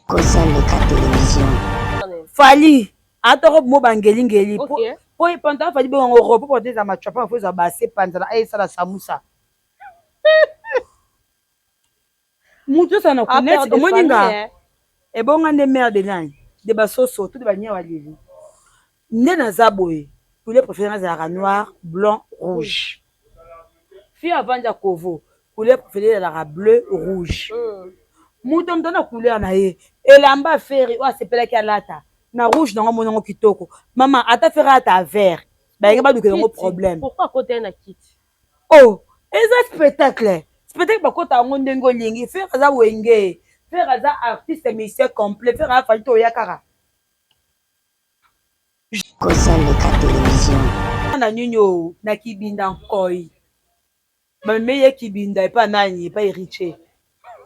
Kosa leka television. Fally ata robe mo bangeli ngeli po po pantalon Fally bongo ngo robe po pantalon eza machuapa fo eza base panzana esala samusa mutu osala na kuneti omoni nga ebonga nde mère de nani de basoso to de banyawa lili nde naza boye couleur préférée nga ezalaka noir blanc rouge fille avandi ya kovo couleur préférée ezalaka bleu rouge moto moto na couleur na ye elamba Ferre oyo asepelaki alata na rouge nango amoni yango kitoko mama ata Ferre alata vert balingi balukela yango problème. Pourquoi akota na kiti? Oh, eza spectacle, spectacle bakota yango ndenge olingi. Ferre aza wenge, Ferre aza artiste musicien complet, Ferre afali to oya kaka Kosa leka television. Na nini oyo na kibinda nkoi bamemi ye kibinda epa nani epa Héritier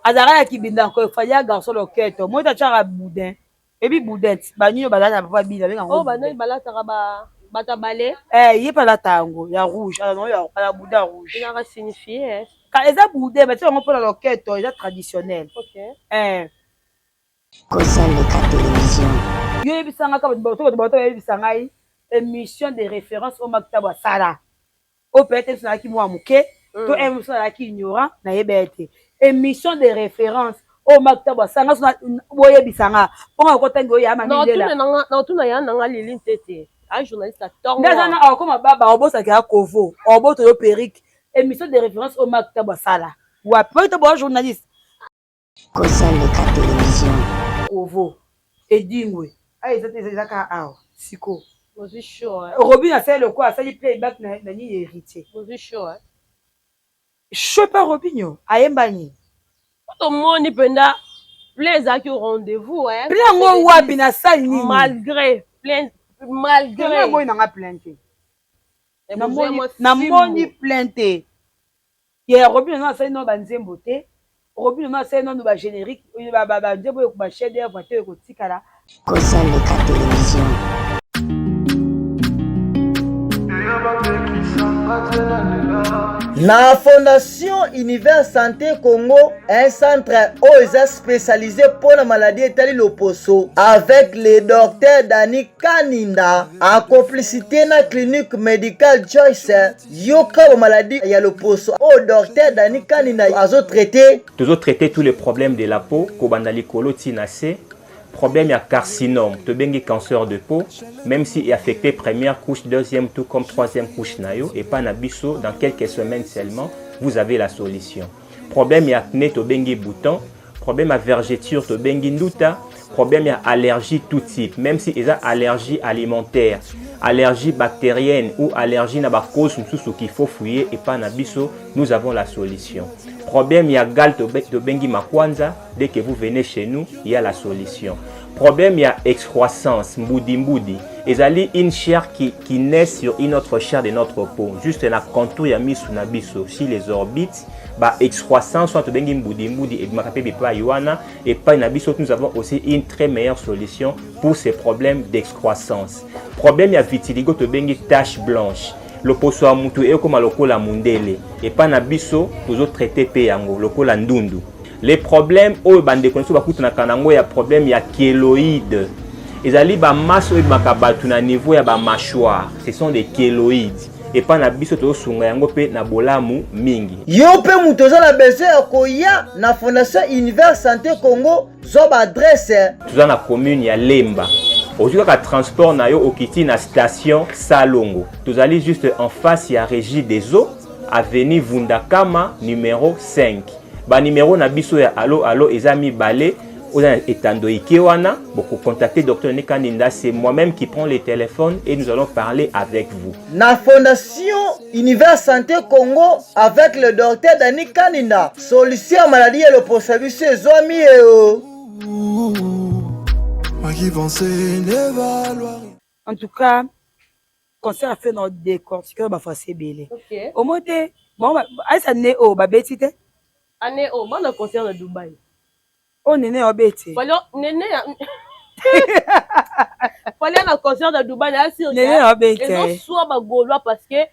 azalaka na kibinda nkoi Fally ya garçon loketo moi atiaka boudin ebi boudin banini oyo bazala na papa bina benga yango banani balataka ba bata bale eh ye pe alata yango ya rouge ala boudin ya rouge ezalaka signifie ka eza boudin batia yango mpona loketo eza traditionnel eh Kosa leka television. Yo yebisa nga kaka bato bato bato bayebisa ngai émission de référence oyo Makitabu asala oyo peut-être biso nazalaki mwa moke to un mosusu azalaki ignorant nayeba ye te émission de référence oyo Makitabu asala nga so boyebisa nga mpo nga kotangi oyo ya mamindela naotuna ya nanga Lili Ntete a journaliste atongo nde aza na akoma baba obosaki ya kovo oboto yo perruque émission de référence oyo Makitabu asala wapi Makitabu aza journaliste. Kosa leka television. Kovo edingwe awa eza te eza kaka awa siko Bozwi chaud hein. Robin asali lokola asali playback na na nini Heritier. Bozwi chaud hein. Chaud pa Robinho ayemba nini? Tomoni mpenza plein ezalaki au rendez-vous hein. Plein yango wapi na salle nini? Malgré plein malgré. Namoni nanga plein te. Namoni plein te. Ye Robinho nanu asali nanu ba nzembo te, Robinho nanu asali nanu ba generique, ba nzembo oyo ba chef d'oeuvre te ekotikala. Kosa leka television. Na Fondation Univers Sante Congo, un centre oyo eza spécialisé mpo na maladie etali loposo avec le docteur Dani Kaninda en complicité na clinique médicale Joyce. Yoka ba maladie ya loposo oyo docteur Dani Kaninda azo traiter. Tozo traiter tous les problèmes de la peau kobanda likolo ti na se. Problème ya carcinome tobengi cancer de peau même si e affecter première couche, deuxième tout comme troisième couche na yo epa na biso dans quelques semaines seulement vous avez la solution. Problème ya acné tobengi bouton, problème ya vergeture tobengi nduta, problème ya allergie tout type même si eza allergie alimentaire, allergie bactérienne ou allergie na ba cause mosusu qu'il faut fouiller epa na biso nous avons la solution. Problème ya gale tobengi makwanza, dès que vous venez chez nous il y a la solution. Problème ya excroissance mbudi mbudi ezali une chair qui naît sur une autre chair de notre peau juste na contour ya misu na biso sur les orbites ba excroissance wana tobengi mbudi mbudi ebimaka mpe bipai wana epai na biso. Nous avons aussi une très meilleure solution pour ces problèmes d'excroissance. Problème ya vitiligo tobengi tache blanche, loposo ya mutu ekoma lokola mundele epai na biso tozo traiter mpe yango lokola ndundu. Les problèmes oyo bandeko na biso bakutanaka nango ya problème ya kéloïde ezali ba masse oyo ebimaka bato na niveau ya ba mâchoire, ce sont des kéloïdes epai na biso tozosunga yango mpe na bolamu mingi. Yo mpe moto oza na besoin ya koya na Fondation Univers Sante Congo, zwa ba adresse. Toza na commune ya Lemba, ozwi kaka transport na yo okiti na station Salongo, tozali juste en face ya Régie des eaux, avenue Vundakama numéro 5. Ba numéro na biso ya allo allo eza mibale oza na etando ike wana bokocontacter docteur Nika Ninda, c'est moi-même qui prends le téléphone et nous allons parler avec vous. Na Fondation Univers Santé Congo avec le docteur Dani Kaninda, solution ya maladie ya loposo ya biso ezwami eo. En tout cas concert afe na décortiquer ba français ebele omoi te bango ayisa ne oyo babeti te année oyo bana concert na Dubai oyo nene obeti nene Fally na concert na Dubai na sûr nene obeti ezoswa ba Gaulois parce que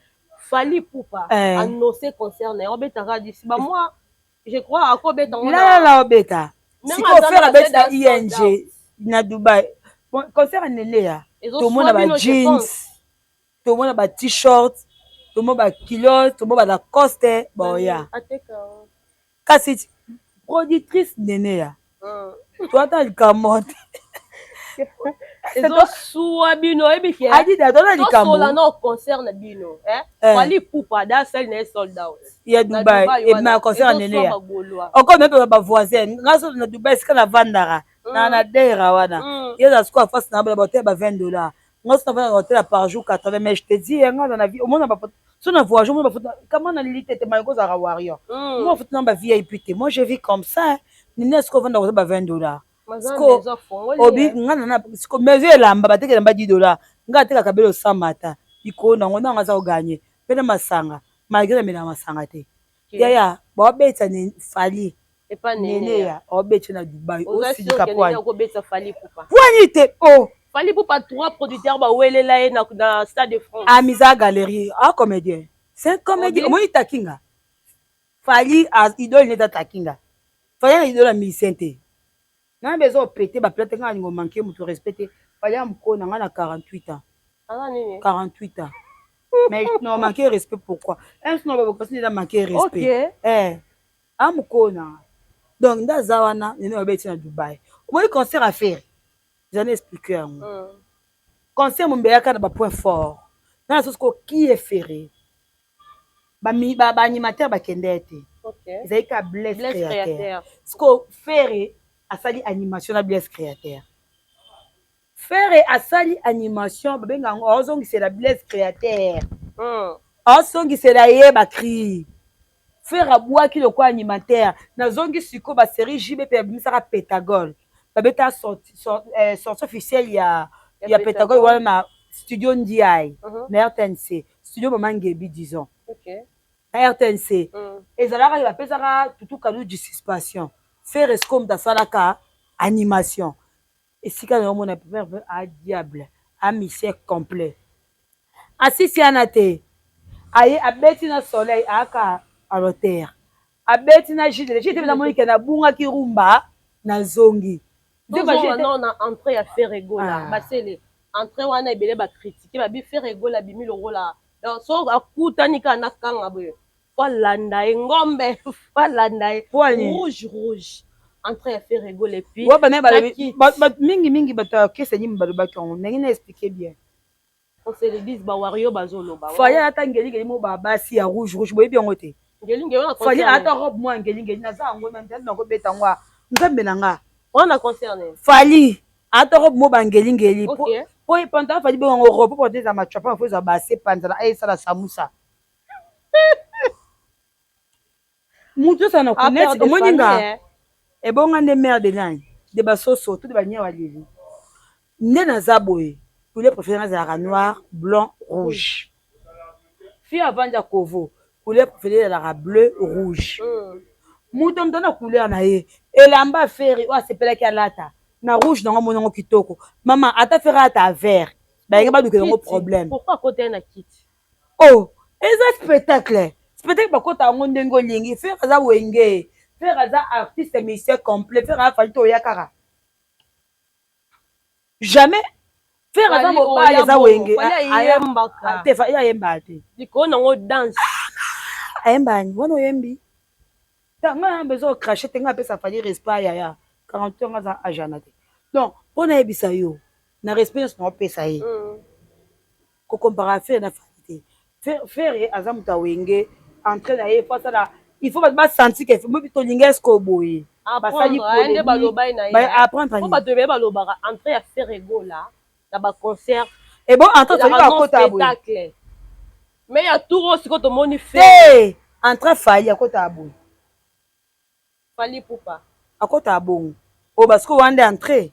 Fally Ipupa annoncé concert na ye obetaka d'ici ba mois je crois akobeta ngo la la obeta. Sikoyo Ferre abeti na ING na Dubai. Bon, concert ya Nene ya tomona ba jeans, tomona ba t-shirt, tomona ba culotte, tomona ba Lacoste, baoya. Kasi productrice Nene ya toata likambo te. Ezosuwa bino, oyebi ke Adida toza likambo. Tosola na concert na bino, eh? Fally Ipupa da asali na ye sold out ya Dubai, ebima concert ya Nene ya encore meme ba voisin nga so na Dubai esika navandaka na Deira wana, ye aza sikoyo face na ba hotel ba 20 $. Nga so navandaka hotel par jour 80. Mais je te dis, nga aza na vie, omona ba so na voyage, omona bafuta kama na lili te te mayo kozalaka warrior, moi bafuta na ba VIP te. Moi, je vis comme ça. Nene sikoyo ovanda koza ba 20 $. Obi nga na siko maison elamba batekela elamba 10 $, nga atekaka belo sans mata likolo nango nanga aza koganye mpe na masanga, malgré namelaka masanga te. Yaya, baobetisa Fally Nene ya aobetisa na Dubai, osilika poani poani te o. Fally Ipupa, trois producteurs bawelela ye na Stade de France. Amiza galerie a comédien, c'est un comédien. Omoni takinga Fally idole neti takinga Fally na idole ya musicien te. Ngai bezo opete baplate, ngai alingo manke moto respect te. Fally ya mokolo na ngai na 48 ans, 48 ans, mais non, manque respect pourquoi? Un sinon babokasi nde manque respect eh amokolo na ngai. Donc nde aza wana, Nene babeti na Dubai. Omoni concert affaire eza na explique yango. Concert mombe eyaka na bapoint fort nana sosi koki efere baanimateur bakende te, ezali ka Blaise Créateur. Siko Ferre asali animation na Blaise Créateur. Ferre asali animation, babenga yango aozongisela Blaise Créateur, aozongisela ye bacri. Ferre abwaki lokola animateur. Nazongi sikoyo basérie JB mpe abimisaka Pentagone, babeta sortie officielle ya Pentagone wana na studio Ndiaye na RTNC, studio Mama Ngebi, disons na RTNC. Ezalaka bapesaka Tutu Kaluji suspension. Ferre sikoyo moto asalaka animation esika na omona a diable a mission complet asisi wana te. Aye abeti na soleil, ayaka à l'auteur, abeti na Gilles. Gilles te namoni ke nabungaki rumba, nazongi. Tozonga na entrée ya Ferre Gola. Basele entrée wana, ebele bacritiquer, babi Ferre Gola abimi lokola so akutani kaka na kanga boye, fo alanda ye ngombe, fo alanda ye rouge rouge. Entrée ya Ferre Gola et puis mingi mingi bato ya orchestre nini balobaki yango ndenge na expliquer bien. On se le dise, bawario bazoloba. Fally ata ngelingeli mo babasi ya rouge rouge, boyebi yango te. Fally ata robe mwa ngelingeli, naza yango nakobeta yango, Nzambe na nga. Wana concerne Fally ata robe mo bangelingeli po pantalon Fally bongo robe po eza matrapa, fo eza base panzana esala samusa mutu osala na kuneti. Omoni nga ebonga nde mare de nani de basoso to de banyewa lili nde naza boye. Couleur préférée ezalaka noir, blanc, rouge. Fille avandi ya kovo, couleur préférée ezalaka bleu, rouge. Moto moto na couleur na ye. Elamba Ferre oyo asepelaki alata na rouge nango, amoni yango kitoko. Mama, ata Ferre alata vert, balingi balukela yango problème. Pourquoi akota na kiti? Oh, eza spectacle, spectacle bakota yango ndenge olingi. Ferre aza wenge, Ferre aza artiste musicien complet. Ferre afali te, oya kaka jamais. Ferre aza mobali, aza wenge te, ye ayembaka te. Likolo nango danse. Ayembani wana oyembi nga na besoin ocrache te. Nga apesa Fally respect, yaya 41 nga aza agana te. Donc mpo nayebisa yo na respect nyonso naopesa ye, kocomparer Ferre na Fally te. Ferre aza moto awenge, entrée na ye fo asala, il faut bato basanti ke tolinga eske boye. Basali nde balobaki na ye po bato ebele balobaka entrée ya Ferre Gola na baconcert. Ebo entrée Fally akota boye. Mais ya tour oyo sikoyo tomoni. Te, entrée Fally akota boye. Fally Ipupa. Akota bongo oyo basiko wana nde entrée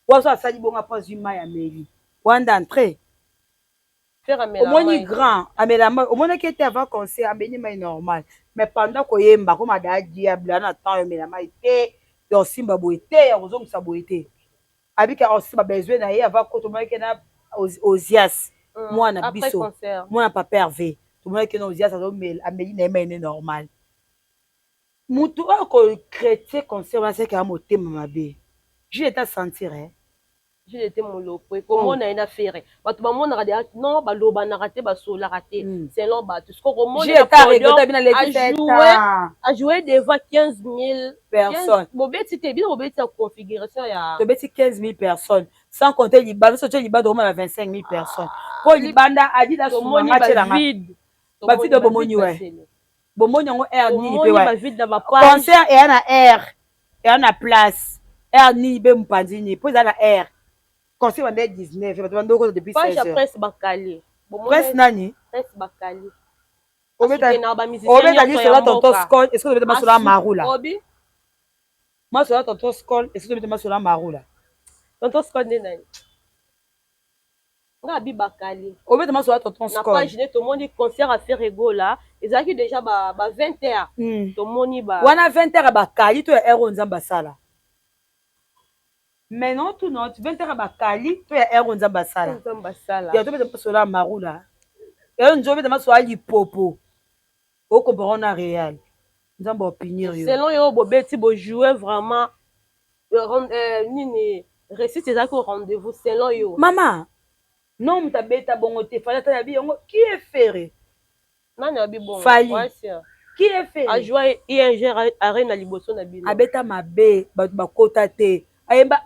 waso asali bongo apo azwi mai ameli wana nde entrée. Omoni grand amela mai, omonaki ete avant concert ameli mai normal, mais pendant koyemba koma daa diable ana temps yo omela mai te, ya osimba boye te, ya kozongisa boye te. Abika osimba besoin na ye avant kota. Omonaki na Ozias, mwana biso, mwana papa Hervé, tomonaki na Ozias azomela, ameli na ye mai ne normal. Mutu oyo ko cretier concert wana seke a motema mabe. Jules ete sentir eh. Jules ete mulopwe komona ye na Ferre batu bamonaka deja non balobanaka te basololaka te selon batu sikoyo komona ye na podium a jouer devant 15000 personnes bobeti te bino bobeti na configuration ya tobeti 15000 personnes sans compter libanda soki otie libanda okoma na 25000 personnes po libanda adidas tomoni ba vide ba vide bomoni we bomoni yango heure nini pe wa concert eya na heure eya na place heure nini pe mopanzi nini po eza na heure concert banda 19 bato banda okota depuis 16 heures presse bakali presse nani presse bakali obeta lisolo ya tonton scol est ce que obeta masolo ya marula masolo ya tonton scol est ce que obeta masolo ya marula tonton scol nde nani Nga abi bakali. Obeta masolo ya tonton Skol. Na page ne tomoni concert ya Ferre Gola ezalaki dejà ba ba 20 heures. Mm. Tomoni ba Wana 20 heures ya bakali to ya heure oyo Nzambe asala. Mais non tout non 20 heures ya bakali to ya heure oyo Nzambe asala. Nzambe asala. Ya tobeta masolo ya Marula. Ya nzo obeta masolo ya Lipopo. O comparer na Real. Nzambe a punir yo. Selon yo bobeti bo jouer vraiment euh, nini réussite ezalaki au rendez-vous selon yo. Mama non moto abeta bongo te Fally ata yabi yango qui est Ferre? Nani abi bongo? Fally. Qui est Ferre? A jouer ING Arena liboso na bino. Abeta mabe bato bakota te. Ayemba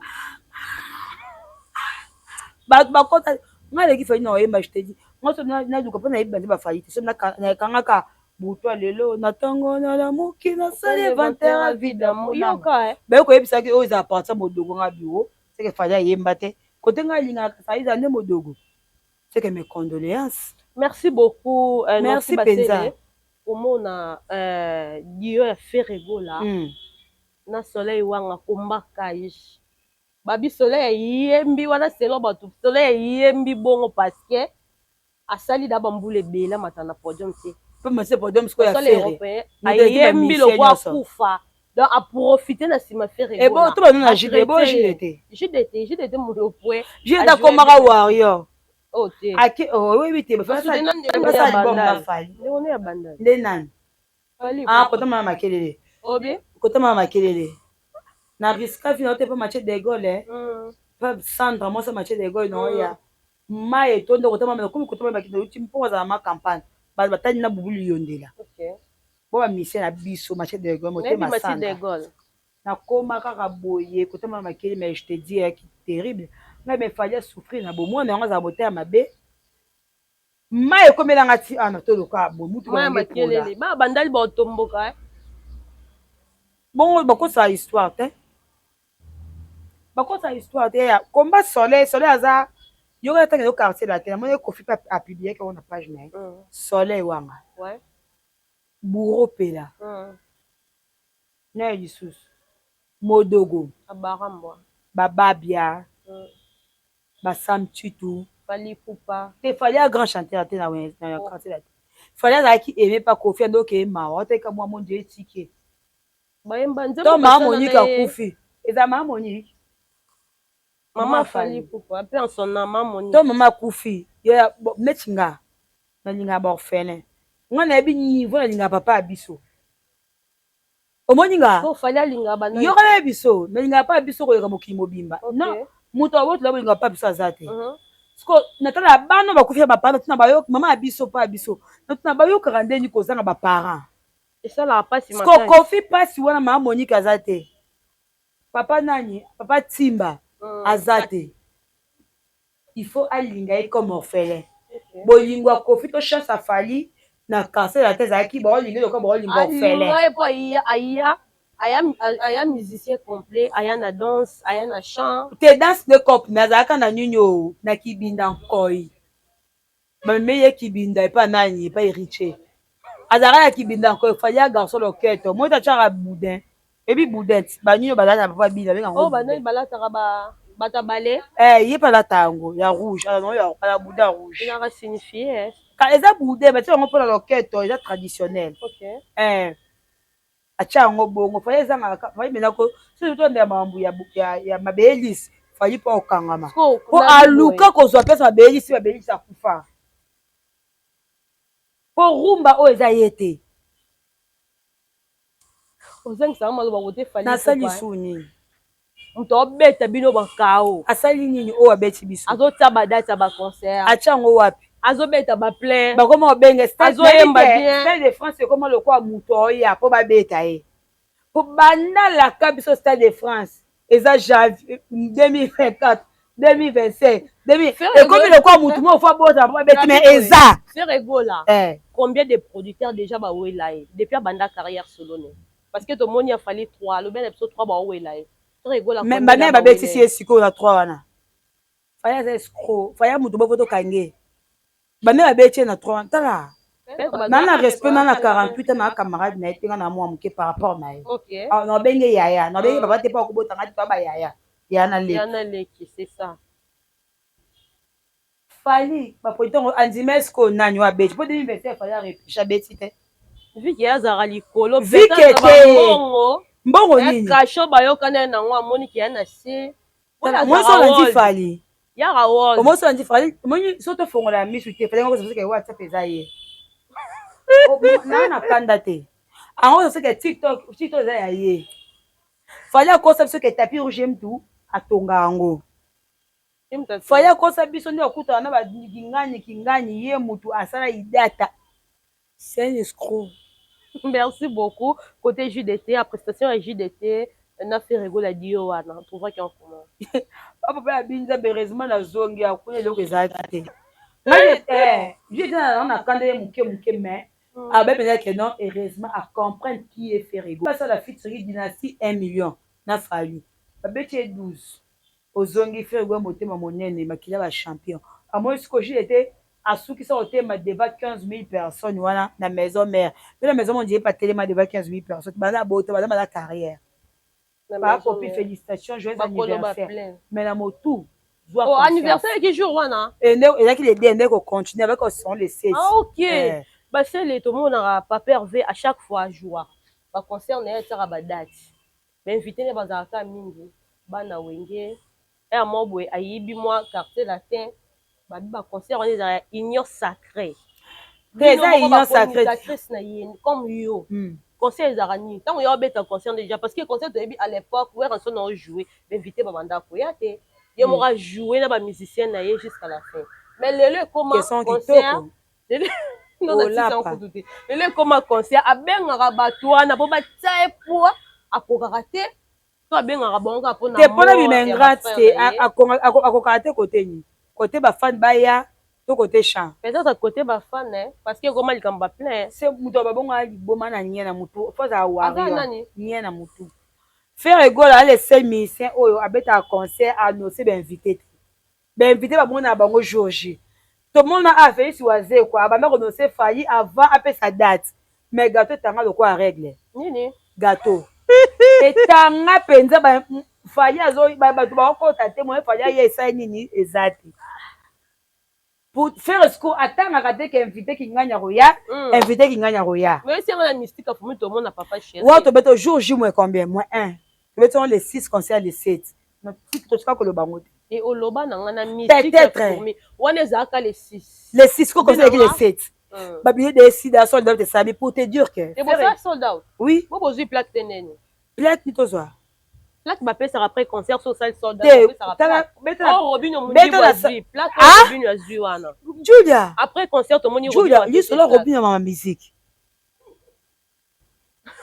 bato bakota ngai aleki Fally na oyemba je te dis ngai so naluka mpo nayebi banze bafali te so nakangaka butu ya lelo na ntongo nalamuki nasali inventaire ya vida yoka eh. Baye koyebisaki oyo eza parti ya modogo nga bureau seke Fally ayemba te kote ngai alingaka Fally eza nde modogo seke mes condoléances. Merci beaucoup euh, merci penza komona euh, duo ya Ferre Gola na Soleil Wanga combat cage babi Soleil ayembi wana selon bato Soleil ayembi bongo parce que asali da bambula ebele amata na podium te mpe matisa podium sikoyo ya Soleil Ferre européen ayembi lokwa akufa donc aprofite na nsima Ferre ebo to bano na Jude ebo Jude te Jude te Jude te molopwe Jude akomaka warrior oh te ake oh oyebi te basala album na Fally nde nani ah kotama na makelele obi kotama na makelele na risika vi na yo te mpo Mathieu de Gaulle pa Sandra mwasi ya Mathieu de Gaulle na oya mai etondi kotama na komi kotama bakende uti mpo bazala ma campagne bato batali na bubu liyondela bo ba musicien na biso Mathieu de Gaulle motema Sandra nakoma kaka boye kotama na makelele mais je te dis eyaki terrible ngai mais Fally asouffrir na bomwana yango azala motema mabe mai ekomelanga ti ana toloka boye mutu mai makelele ba bandali baotomboka bongo bakosala histoire te bakosala histoire te ya combat soleil soleil aza yoka ntango ezo quartier latin namoni Koffi mpe apubliaki yango na page na ye soleil wanga bourreau pela naye lisusu modogo bababia basam Tshintu te Fally a grand chanteur te na quartier latin Fally azalaki aimé pa Koffi andoki ye mawa oteka mwa mondi etike to mama Monique akufi eza mama Monique mama Fally Ipupa mpe en son nom mama Monique to mama akufi neti nga nalingaka baorphelin nga nayebi niveau nalingaka papa ya biso omoni nga yoka nayebi biso nalingaka papa ya biso koleka mokili mobimba non moto abotola bolingaka papa biso aza te siko natala bana bakufi ya baparent natuna bayoka mama ya biso pa ya biso natuna bayokaka ndeni kozanga baparent esalaka mpasi siko Koffi mpasi wana mama Monique aza te papa nani papa Timba aza te il faut alinga ye comme orphelin bolingo ya Koffi to chance a Fally na quartier latin ezalaki baolinga lokola baolinga orphelin alinga ye mpo aya aya musicien complet aya na danse aya na chant te danse de cop mais azalaka na nini oyo na kibinda nkoi bamemi ye kibinda epa nani epa héritier azalaka na kibinda nkoi Fally ya garçon loketo moi tatiaka boudin ebi boudin banini oyo bazali na papa bina benga oyo banani balataka bato ya bale ye mpe alata yango ya rouge ala boudin ya rouge ezalaka signifie eza boudin batia yango mpona loketo eza traditionnel atia yango bongo Fally ezangaka Fally mpenza ko soki tondela makambo ya mabeyelisi Fally mpo okangama mpo aluka kozwa place mabeyelisi mabeyelisi akufa mpo rumba oyo eza ye te. Ozangisaka maloba kote Fally. Nasali su nini? Moto abeta bino bakao. Asali nini oyo abeti biso? Azotia badate ya baconcert. Atia yango wapi? Azobeta baplein. Bakoma kobenga. Azoyemba bien. Stade de France ekoma lokola moto oya mpo babeta ye. Po bandalaka biso Stade de France eza janvier 2024, 2025, ekomi lokola motu moko fo abota mpo babeti, mais eza Ferre Gola, combien de producteurs déjà bawela ye depuis abanda carrière solo ne? Parce que tomoni ya Fally 3, alobi na biso 3 bawela ye. Ferre Gola, mais banani babetisi ye sikoyo na 3 wana? Fally aza escroc. Fally motu boko tokange bande babeti ye na 3 wana. Tala, na respect na 48 ans na camarade na ye te, nga na mwa moke par rapport na ye. Nabenge yaya, nabenge papa te, mpo akobotanga te, toa bayaya, ya na leki. Ya na leki, c'est ça. Fally baproducteur ngo andima esiko nani oyo abeti mpo 2025 Fally arepeshe abeti te. Viki ye azalaka likolo. Vike te. Mbongo. Mbongo nini? Kasho bayokana nango, amoniki ya na se. Omoni olandi Fally. Yaka world. Omoni olandi Fally, omoni so tofongola misu te. Fally ngo soki WhatsApp eza ye na kanda te, ango soki TikTok, TikTok eza ya ye. Fally akosa biso ke tapis rouge mutu atonga yango. Fally akosa biso nde akutana na bakingani kingani, ye mutu asala idata. C'est un escroc. Merci beaucoup. Côté JDT, la prestation ya JDT na Ferre Gola dio wana, trouvaki en comment? Papa ya bino, Nzambe, heureusement nazongi akuna, eloko ezalaki te. JDT na kanda ye moke moke, mais abe mpenza ke non, heureusement acomprendre qui est Ferre Gola. Basala featuring Dynastie 1 million na Fally, babeti ye 12, ozongi Ferre Gola motema monene, makila bachampion. Amoni sikoyo JDT asukisa kotema devant 15 000 personnes wana na Maison Mère mpe na Maison Monde, ye patelema devant 15 000 personnes. Baza boto, baza baza carrière bakopi. Félicitation, joyeux anniversaire, mais na motu. Oh, anniversaire eki jour wana? Ezalaki le deux, nde kocontinue avec son le 7. Ah, ok. Basele tomonaka Papa Hervé à chaque fois ajoua baconcert na ye, atiaka badate, bainvité nde bazalaka mingi bana Wenge ya mwa boye, ayibi mwa Quartier Latin, babi baconcert wana ezala ya union sacrée. Te, eza union sacrée. Na ye comme yo, concert ezalaka nini ntango ya obeta concert déjà? Parce que concert toyebi à l'époque Werrason na ojoue, bainvité babanda koya te, ye moko ajoue na bamusicien na ye jusqu'à la fin. Mais lelo ekoma concert, kutu te, lelo ekoma concert abengaka bato wana mpo batia ye poids, akokaka te to abengaka bango kaka mpona Te, mpona bima ingrate te, akokaka te. Kote nini? Kote bafan baya to kote champ? Peut-être côté bafan, parce que ekoma likambo baplein. Se moto babongaka liboma na nie na motu, fo azala warrior nie na motu. Ferre Gola le seul musicien oyo abetaka concert annonce bainvité te, bainvité bamona bango jour J. Tomona a Félix Wazekwa abanda koannonce Fally avant apesa date, mais gâteau etanga lokola règle. Nini? Gâteau etanga mpenza, Fally bato bakokota te, moye Fally aye esali nini eza te. Pour faire siko atangaka te ke invité kingani akoya, invité kingani akoya. Wa tobeta jour J moins combien? Moins 1. Tobeti yango le 6, concert le 7, tosika koloba yango te. Oloba na nga na Peut-être. Wana ezalaka le 6. Le 6 ko concert eleki le 7, babillets de sida sold out esali, pour te dire que Sold out? Oui. Bo bozwi plaque te neni? Plaque ni tozwa. Plaque bapesaka après concert, so osali sold. Te. Robinho Mundibu azwi plaque, Robinho azwi wana. Julia. Après concert tomoni. Julia lisolo, Robinho mama musique.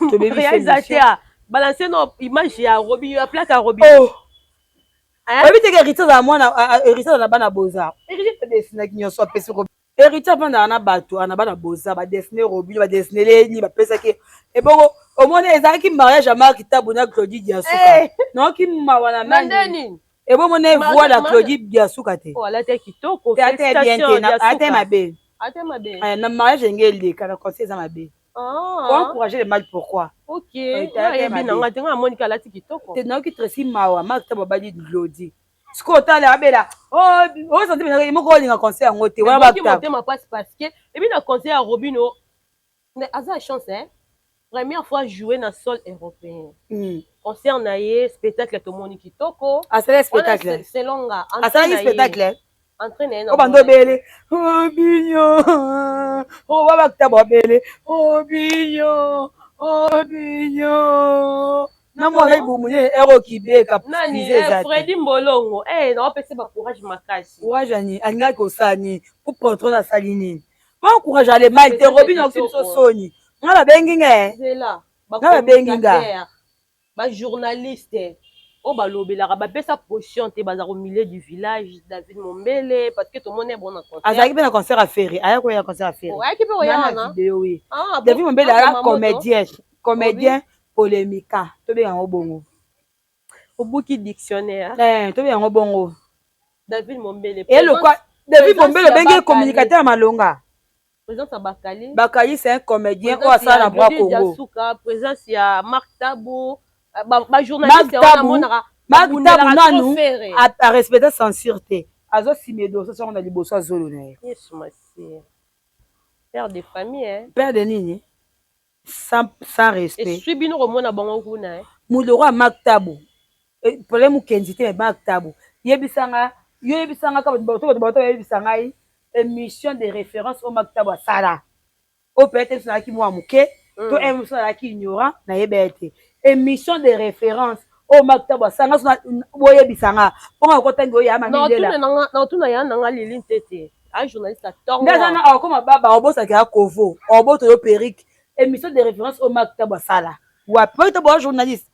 Réalisateur, balance no image ya Robinho, ya plaque ya Robinho. Oh, oyebi teke Héritier azala mwana, Héritier azala na bana Bozar, Héritier adesinaki nyonso, apesi Héritier, avandaka na bato ana bana Bozar, badesine Robinho, badesine leni, bapesaki ebongo. Omoni ezalaki mariage ya Mark Tabu na Claudie Diasuka, naoki mawa na nani. Ebomona voix na Claudie Diasuka te. Alate kitoko. Ate bien te, ate mabe. Ate mabe. Na mariage enge eleka, na conseil eza mabe. Faut encourager le mal, pourquoi? Ok, ayebi nanga te, nga amoniki alati kitoko. Te, nayoki tresi mawa. Mark Tabu abali Glodi, sikoyo otala abela osanti moko olinga conseil yango te wana. Motema mpasi, parce que ebi na conseil ya Robinho aza chance, hein? Première fois jouer na sol européen, concert na ye, spectacle tomoni kitoko. Asali spectacle. Selon nga. Asalaki spectacle. Entrée na ye. O bando obele Robinho, o babakita babele Robinho. Obinyo na mwana libumu nini ero kibeka nani eh, Freddy Mbolongo eh na opesa ba courage makasi. Courage ani alingaki kosala nini po patron asali nini? Ba encourage ale mal te Robin oki biso soni. Nga babengi nga eh. Zela ba Nga babengi nga. Ba journaliste oyo balobelaka bapesa position te bazalaka au milieu du village David Mombele parce que tomoni ye bon na concert. Azalaki mpe na concert ya Ferre, aya koya concert ya Ferre. Oh, ayaki mpe koya wana? Video oui. Ah, David bon, Mombele ah, aya comédien, comédien polemica, tobenga yango bongo. Obuki dictionnaire. Eh, tobenga yango bongo. David Mombele. Et le quoi David Mombele obengi communicateur malonga. Présence ya Bakali. Bakali c'est un comédien oyo asala na Bras Congo. Diasuka, présence ya Marc Tabu, ba, ba journaliste wana monaka. Marc Tabu nanu a respecter censure te. Azo sime dossier songo na liboso azolo na ye. Yesu Masiya. Père de famille hein. Père de nini? Sans, sans respect. Esui bino komona bango kuna hein. Muloro ya Marc Tabu. Eh, problème Mukendi te mais Marc Tabu. Yebisa nga, yo yebisa nga ka bato bato bato yebisa ngai émission de référence oyo Marc Tabu asala. Oyo peut-être biso nazalaki mwa moke, to un biso nazalaki ignorant, nayeba ye te. Émission de référence oyo Marc Tabu asala, nga so boyebisa nga. Mpo nga kotangi oyo ya Mami Lela. Na otuna ya nanga Lili Ntete. A journaliste ya tongo. Nde aza na akoma baba obosaka ya kovo, oboto yo perruque. Émission de référence oyo Marc Tabu asala. Wapi? Marc Tabu journaliste.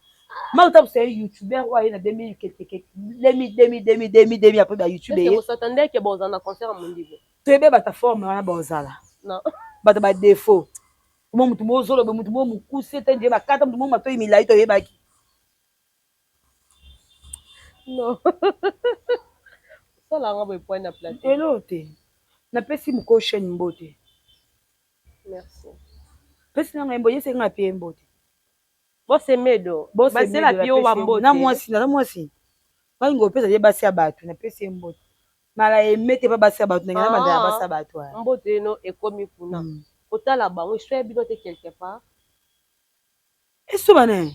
Marc Tabu c'est un youtubeur oyo aye na 2000 quelque 2000 2000 2000 2000 2000 après ba youtube ye. Osatande ke bozala na concert ya Mondibu. Toyebe bata forme wana bozala. Non. Bato ba défaut. Mo mutu mo zolo mutu mo mukuse te nde bakata mutu mo matoyi milayi toyebaki. Non. Sala nga boye point na plateau. Elo te. Napesi moko chaîne mbote. Merci. Pesi nanga mbote, yese nga pe mbote. Bosemedo. Basela pio ba mbote. Na mwasi, na mwasi. Balingo opesa ye basi ya bato, napesi ye mbote. Mala aime te pa basi ya bato, ndenge na banda ya basi ya bato. Mbote no ekomi kuna. Kotala bango, eswa bino te quelque part. Esoba na ye.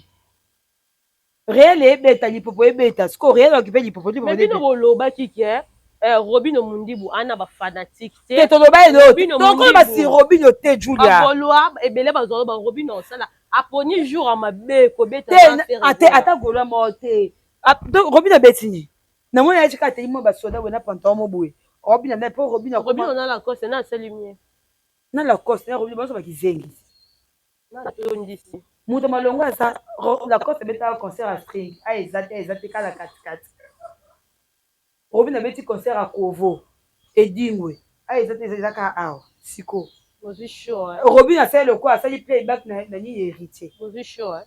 Réel ebeta lipopo ebeta siko réel okipe lipopo lipopo. Mais bino bolobaki ke eh, Robino Mundibu ana ba fanatique te. Te toloba elo tokolo ba si Robino te Julia. Bagolois ebele bazolo ba Robino osala aponi jour ya mabe kobeta te ate ata golois moko te. Robino abeti nini? Namoni aye kaka te mo ba soda boye na pantalon mo boye. Robino na po Robino Robino na Lacoste na asali mie. Na Lacoste na Robino bazo ba kizengi. Moto malongo aza Lacoste abetaka concert ya string a eza te eza te kala katikati. Robin abeti concert ya Kovo Edingwe a eza te eza kaka awa siko. Bozwi chaud hein. Robin asali lokola asali playback na na nini Heritier. Bozwi chaud hein.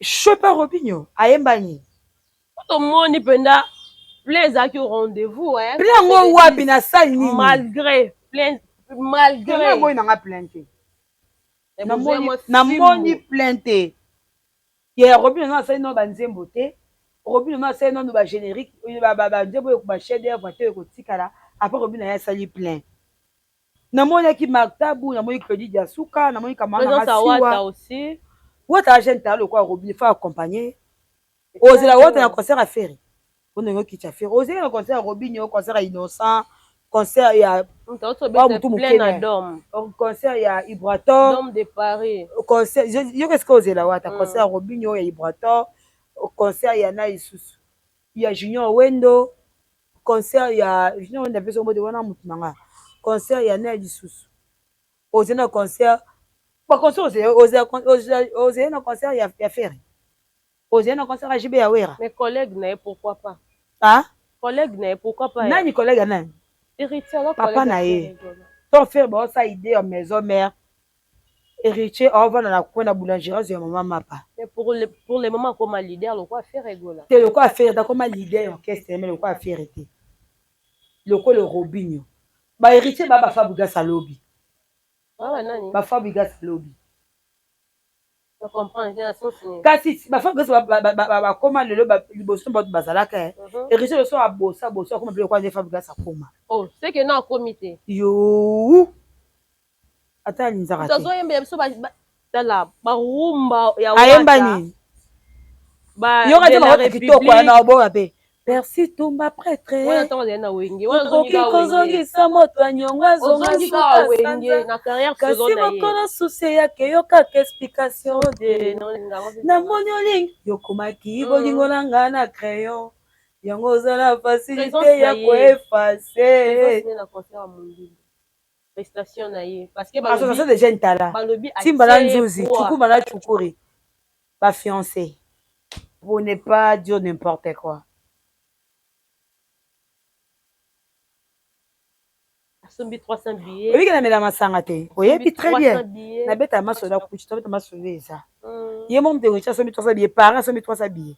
Chaud pa Robinho ayemba nini? Tomoni mpenza plein ezalaki rendez-vous hein. Plein yango wapi na salle nini? Malgré plein malgré. Namoni nanga plein te. Namoni plein te. Ya Robinho nanu asali nanu ba nzembo te. Robinho nanu asali nanu ba générique ba nzembo oyo ba chef d'œuvre te ekotikala après Robinho aye asali plein. Namonaki Marc Tabu, namoni Claudie Diasuka, namoni camarade na nga Siwa. Aussi. Wata a jeune talent lokola Robinho, faut accompagner. Ozela Wata na concert ya Ferre. Ondenge okitisa Ferre. Ozela na concert ya Robinho, concert ya Innocent, concert ya mutu mukene. Concert ya Ibrator. Dome de Paris. Concert yo qu'est-ce que ozela Wata? Concert ya Robinho, ya Ibrator, concert ya na lisusu. Ya Junior Wendo. Concert ya Junior Wendo apesi mbote wana mutu na nga. Concert ya na lisusu. Ozela na concert ba concert ozela ozela na concert ya Ferre. Ozela na concert ya JB ya Wera. Mais collègue na ye pourquoi pas? Ah? Collègue na ye pourquoi pas? Nani collègue ya nani? Héritier ala papa na ye. To Ferre ba osa idée ya maison mère. Héritier ovanda na coin na boulangerie ya mama mapa. Mais pour le moment akoma leader lokola Ferre Gola. Te lokola Ferre akoma leader ya orchestre mais lokola Ferre te. Lokola Robinho. Ba héritier ba ba Fabregas alobi. Ba nani? Ba Fabregas alobi. Kasi ba Fabregas bakoma lelo liboso bato bazalaka héritier loso abosa bosa akoma biloko nde Fabregas akoma. Oh, c'est que na akomi te. Yo. Ata alinzaka te. Tozoyembela biso tala ba rumba ya Ayemba nini? Ba Yoka te ba kitoko wana oboka pe. Percy Tumba prêtre. Wana ntango azali na wenge. Wana Okoki ozongi kaka wenge. kozongisa moto ya nyongo azonga Ozongi suka kaka wenge sanza. na carrière Kasi solo na ye. mokolo susi eyaka eyokaka explication Te, te. naolinga ngo. Namoni olingi yokomaki bolingo na nga na crayon. Yango ozala facilité Présence ya na ye. koeffacer. Présence na ye na concert ya Mondimbo. Prestation na ye. Parce que balobi Association de jeunes talents. balobi Timbala atie ye Nzuzi, poids. Chukuma na Chukuri. Ba fiancé. Pour ne pas dire n'importe quoi. Asombi 300 billets. Oyebi ke namela masanga te. Oyebi très 300 bien. billets. Nabeta masolo ya kuchi, tobeta masolo eza. Mm. Ye moko moto ekoki asombi 300 billets, parrain asombi 300 billets.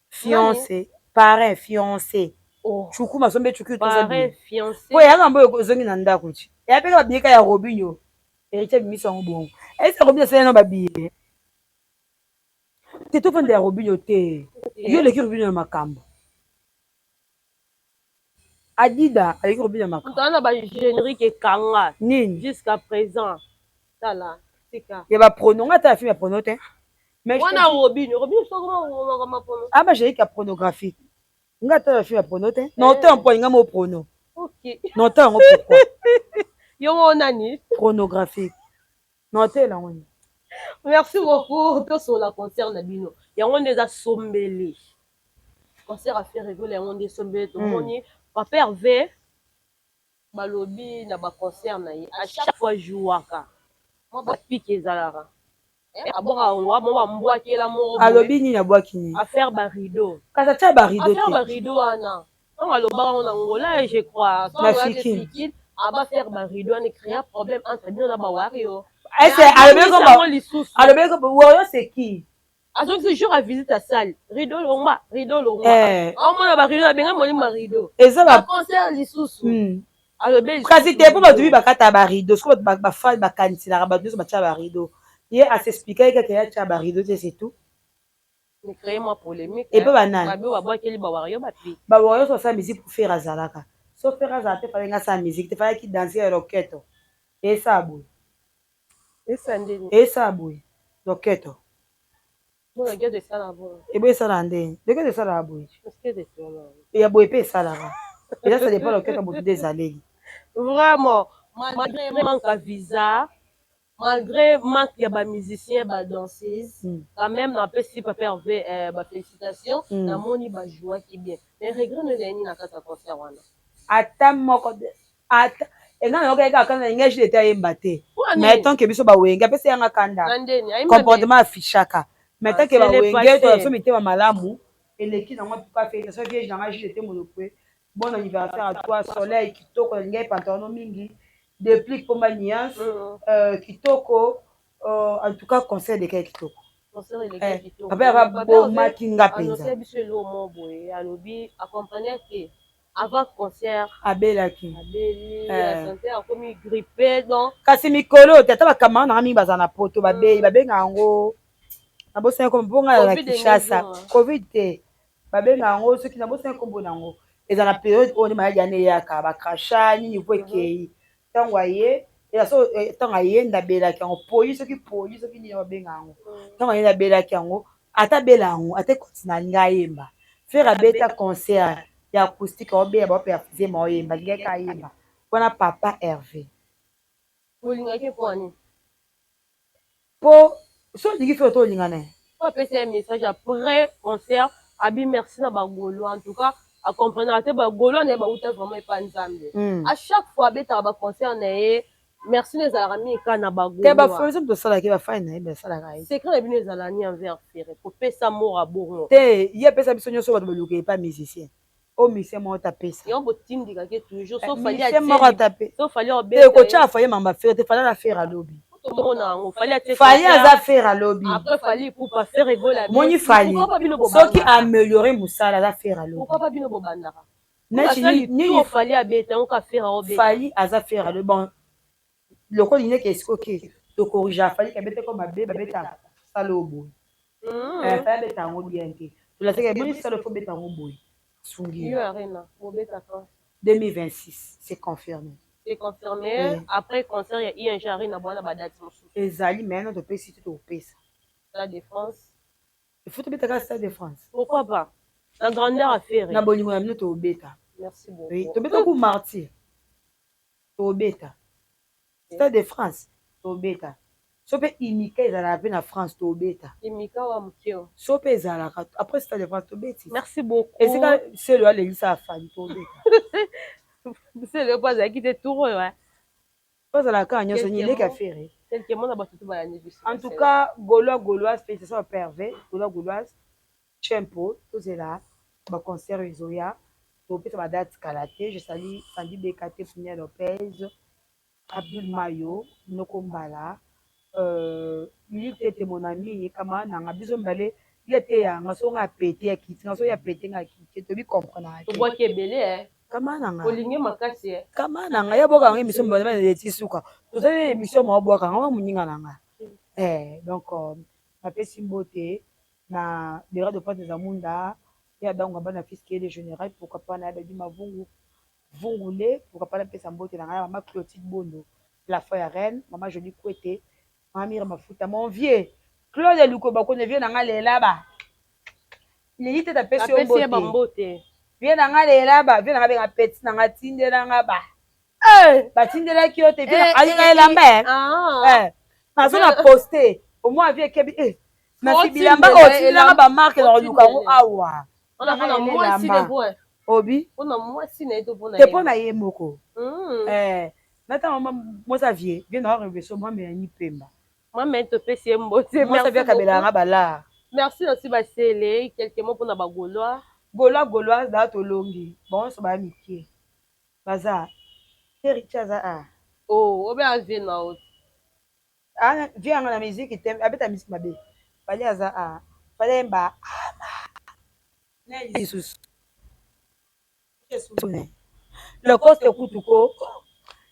Fiancé, parrain, fiancé. Oh. Chukuma asombi chukuri 300 Parrain, billets. fiancé. Po eyaka mbo ozongi na ndako ti. Eya pe kaka billet ya Robinho. Héritier abimisi yango bongo. Est-ce Robinho asali nano ba billet? Te tofanda ya Robinho te. Yo oleki Robinho na makambo. Adida aleki Robinho na makambo. Moto wana ba générique ekanga Nini? jusqu'à présent. Tala, tika. Ya ba prono nga ata ya film ya prono te. Mais je te Wana dis, Robinho, Robinho soko moko mapono. ah ba générique ya pornographique. Nga ata ya film ya prono te. Na ote mpo nga mo prono. OK. Na ote yango pourquoi? Yo mo nani? Pornographique. Na ote yango nini? Merci beaucoup. Tosola concert na bino. Yango nde eza sombele. Concert a fait rigoler yango nde sombele tomoni Papa Hervé balobi na ba concert na ye à chaque fois jouaka. Mwa ba pique ezalaka. Abwaka mwa bambwakela moko boye. Alobi nini abwaki nini? Affaire ba rideau. Kasi atia ba rideau Affaire ba te. rideau wana. Ntango alobaka ngo na Angola je crois. Na Ntango Fikine. Fikine aba faire ba rideau wana créa problème entre bino na ba wario. Est-ce alobi Azongisi ko yango lisusu. alobi ko Warrior c'est qui? Azongisi jour ya visite ya salle. Rideau longwa, rideau longwa. Eh, Aomona ba rideau abenga molimo ba rideau. eza Ba ba concert lisusu. Alobi lisusu Kasi te mpo bato rideau. bi bakata ba rideau, soki bato bafani bakaniselaka bato nyonso batia ba rideau. Ye asexplika kaka ye atia ba rideau te, c'est tout. Ne créer mwa polémique. Epe banani? Babi babwakeli ba wario bapi. Ba Warrior so basala musique pour faire azalaka. So faire azala te fallait nga asala musique te, fallait ki danser ya loketo. Esala boye. Esa ndeni. Esala boye. Loketo. Bona ghetto esala bongo. Eboye esalaka ndenge. Loketo esalaka boye. Parce que esala. Ya boye mpe esalaka. Eza ça dépend loketo moto nde ezaleli. Vraiment, malgré manque ya visa, malgré manque ya ba musiciens, ba danseuses, quand même napesi Papa Hervé ba félicitations, namoni ba jouaki bien. Mais regret no ezali nini na kati ya concert wana? Ata moko ata enga na yoka kaka na linga jile te ayemba te. Mpona Mais nini? tant que biso bawenge apesi yanga kanda. Na ndeni ayemba bien. Comportement affichaka. Mais Ah, tant que c'est le bawenge passé. to biso mitema malamu eleki nango en tout cas félicitations vierge nanga jile te monopwe. Bon anniversaire à toi Soleil kitoko nalinga ye pantalon mingi. Déplique pomba nuance kitoko en tout cas concert elekaki kitoko. Concert elekaki kitoko. Papa yaka bomaki nga mpenza. Annonce biso eloko moko boye alobi accompagné te avant concert abelaki. Abeli santé akomi grippé donc Kasi mikolo te ata bacamarade nanga mingi bazala na poto babeli babengaka yango nabosani kombo mpo ngai na Covid Kinshasa engagement. Covid te babengaka yango soki nabosani kombo nango eza na période oyo nde maladi wana eyaka bacrachat nini po ekei ntango aye eza so ntango aye ndabelaki yango poli soki poli soki nini babengaka yango ntango aye ndabelaki yango ata abela yango ata ekoti na ngai ayemba Ferre abeta concert ya acoustique aobeya baope zema oyemba alingaki ayemba mpona Papa Hervé. Olingaki mpo nini? Po so olingi Ferre to olinga na ye. Po apesi ye message après concert abi merci na bagaulois en tout cas accompagnaka te bagaulois na ye bauta vraiment epa Nzambe. À chaque fois abetaka baconcert na ye merci na ezalaka mingi kaka na Te bagaulois. bafani so tosalaki bafani na ye basalaka ye. Secret na bino ezala ni envers Ferre kopesa mora bongo? Te ye apesa biso nyonso bato baluka epa musicien oyo musicien moko tapesa. Yango botindikaki toujours so Fally Musicien moko atape so Fally te obeta kotia Fally mamba Ferre te Fally aza Ferre alobi. Tomona yango Fally atie Fally concert. Aza Ferre alobi. Après Fally Ipupa Ferre Gola. Moni Fally Pourquoi pas bino soki bobandaka? améliore mosala aza Ferre alobi. Pourquoi pas bino bobandaka? Neti nini? Nini Fally abeta yango ka Ferre obeta. Fally aza Ferre alobi bon lokola lingi eke oke tokorige Fally kabete ko mabe babeta sala oyo boye. Fally abeta yango bien te tolasaka boni sala fo beta yango boye sungi. Yo Arena bobetaka? 2026 c'est confirmé. C'est confirmé. Oui. Après concert ya ING Arena bwana badate mosusu? Ezali maintenant topesi te tokopesa. La Défense. Il faut tobetaka Stade de France. Pourquoi pas? Na grandeur ya Ferre. Na bolingo na bino tobeta. Merci beaucoup. Oui, tobeta ku martyr. Tobeta. Stade de France tobeta. So pe imika ezalaka pe na France tobeta. Imika wa mukio. So pe ezalaka après Stade de France tobeti. Merci beaucoup. Esika selo alelisa afani tobeta. Selo po azalaki te tour oyo hein. Bazala kaka nyonso nini leki ya Ferre. Quelque mot na bato tout balandi biso. En tout cas, Gaulois Gauloise, félicitations à Père V, Gaulois Gauloise, Chempo, tozela ba concert ezoya, topesa ba date kala te. Je salue Sandy BKT, Punia Lopez, Abdul Mayo, Noko Mbala, euh, Lili Tete mon ami, camarade nanga biso mibale ye te yanga so nga pete ya kiti nga so ya pete nga kiti tobi comprendre. Tobwaki ebele eh. Kama na nga. Olingi makasi eh. Kama na nga ya bwaka nga émission mbala na leti suka. Tozali émission moko bwaka nga muninga na nga. Eh donc euh, napesi mbote na Dera de Pointe Zamunda ya dango bana fils qui est le général pourquoi pas na Baby Mavungu Vungule pourquoi pas napesa mbote na nga mama Clotilde Bondo la foi ya reine mama Jolie Kwete mama Mira Mafuta mon vieux Claude Lukoba kone vieux na nga lela ba Lili tete apesi yo mbote. Vie na nga lela ba vie na nga benga petit na nga tindela nga ba. Eh batindelaki yo te vie eh, alinga eh, elamba eh. Ah. Eh. Nazo na poste au moins vie ekebi eh. Na si bilamba oyo tindela nga ba marque na koluka yango awa. Obi. Te mpo na ye moko. Hmm. Eh. Nata mwasi avie vie na nga reveso mwa melani pemba. Mama topesi ye mbote. Mwasi avi akabelaka nga balaa. Merci aussi Basele, quelques mots pona ba Gaulois. Gaulois Gauloise daa tolongi bango nionso baya mikie baza te Richie aza ah. Oh obe a vie na yo. Ah vie yanga na musique te abeta musique mabe Fally aza ah Fally ayemba ama lisusu. Lacoste kutu ko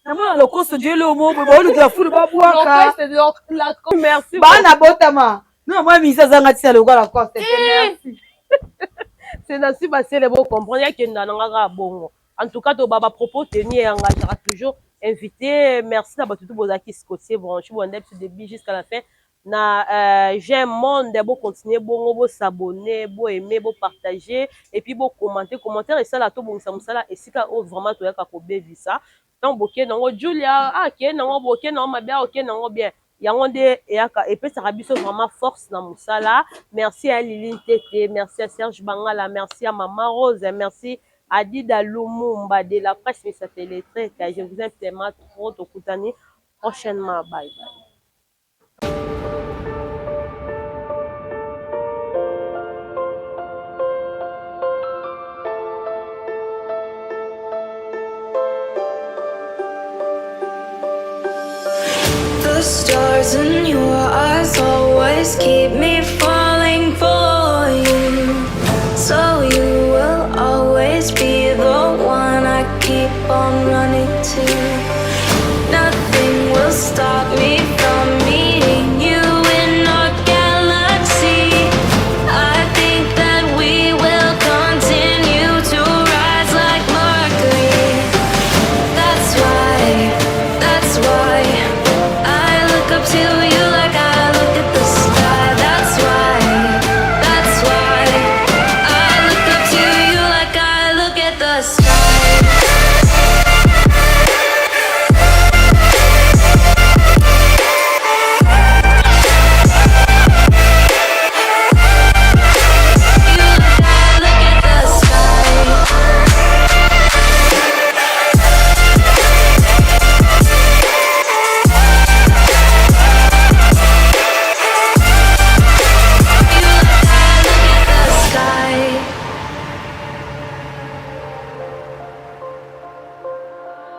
namona Lacoste dieu le mot boye baolukela fulu babwaka bana botama no mwa misa azanga tina lokola Lacoste te merci c'est Nancy Basele bo comprendre yakenda na nga kaka bongo en tout cas to ba propos tenu et engagera toujours invité merci na bato tout bozalaki scotché branché bolanda biso début jusqu'à la fin na euh, j'aime monde bo continuer bongo bo s'abonner bo aimer bo partager et puis bo commenter commentaire esala tobongisa mosala esika oyo vraiment toyaka kobebisa ntango boke nango Julia ah ke nango boke nango mabe ah oke nango bien yango nde eyaka epesaka biso vraiment force na mosala merci à Lili Ntete merci à Serge Bangala merci à Mama Rose merci Adida Lumumba de la presse Misa Teletreka je vous aime tellement trop tokutani prochainement bye bye. The stars in your eyes always keep me falling for you. So you will always be the one I keep on running to. Nothing will stop me.